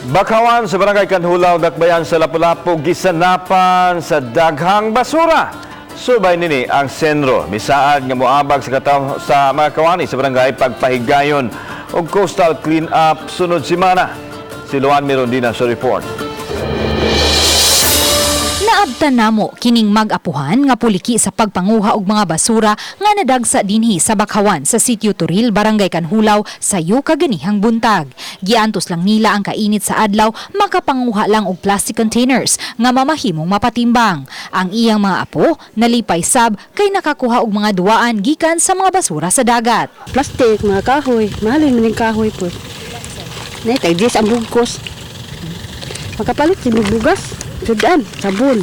Bakhawan sa Barangay Canjulao, Dakbayan sa Lapu-Lapu, gisanapan sa daghang basura. Subay nini ang CENRO, misaad nga moabag sa mga kawani sa barangay pagpahigayon og coastal clean up sunod semana. Si Luan Mirondina sa report. Naabtan namo kining mag-apuhan nga puliki sa pagpanguha og mga basura nga nadagsa dinhi sa Bakhawan sa Sitio Turil, Barangay Canjulao, sayo kaganihang buntag. Giantos lang nila ang kainit sa adlaw makapanguha lang og plastic containers nga mamahimong mapatimbang. Ang iyang mga apo nalipay sab kay nakakuha og mga duwaan gikan sa mga basura sa dagat. Plastic, mga kahoy. Mahalin man yung kahoy po. Ne, tag 10 ang bugkos. Makapalit si bugas, sudan, sabon.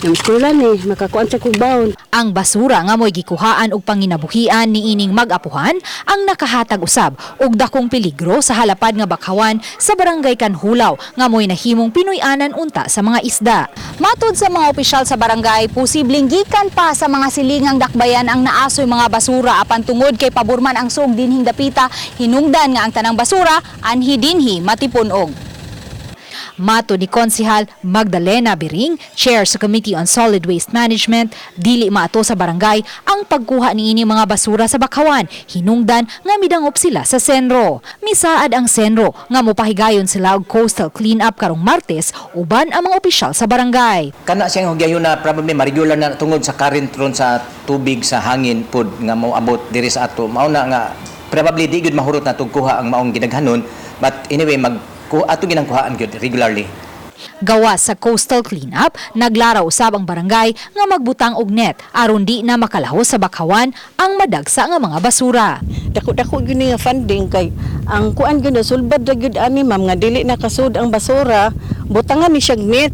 Yung eskwela ni, makakuan sa kong. Ang basura nga mo'y gikuhaan og panginabuhian niining mag-apuhan ang nakahatag usab og dakong peligro sa halapad nga bakhawan sa Barangay Canjulao nga mo'y nahimong Pinoy-anan unta sa mga isda. Matod sa mga opisyal sa barangay, posibleng gikan pa sa mga silingang dakbayan ang naasoy mga basura, apan tungod kay paburman ang suog dinhing dapita, hinungdan nga ang tanang basura anhi dinhi matipon-og. Matod ni Konsihal Magdalena Biring, Chair sa Committee on Solid Waste Management, dili maato sa barangay ang pagkuha niini mga basura sa bakhawan, hinungdan nga midangop sila sa CENRO. Misaad ang CENRO nga mopahigayon sila og coastal clean-up karong Martes uban ang mga opisyal sa barangay. Kana siyang hugyayon na probably ma-regular na tungod sa current ron sa tubig sa hangin pud nga moabot diri sa ato. Mao na nga probably di gyud mahurot na kuha ang maong gidaghanon, but anyway mag ato ginang kuhaan gyud regularly. Gawas sa coastal cleanup, naglaraw usab ang barangay nga magbutang og net aron di na makalahos sa bakhawan ang madagsa nga mga basura. Dako-dako gyud ni nga funding kay ang kuan gyud na sulbad ra gyud ani, ma'am, nga dili na kasud ang basura, butangan ni siya net.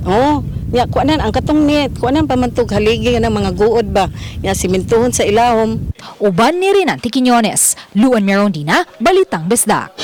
Oh, nya kuanan ang katong net, kuanan pa man tog haligi nga ng mga guod ba, nya simintuhon sa ilawom. Uban ni Renante Quiñones, Luan Merondina, Balitang Bisdak.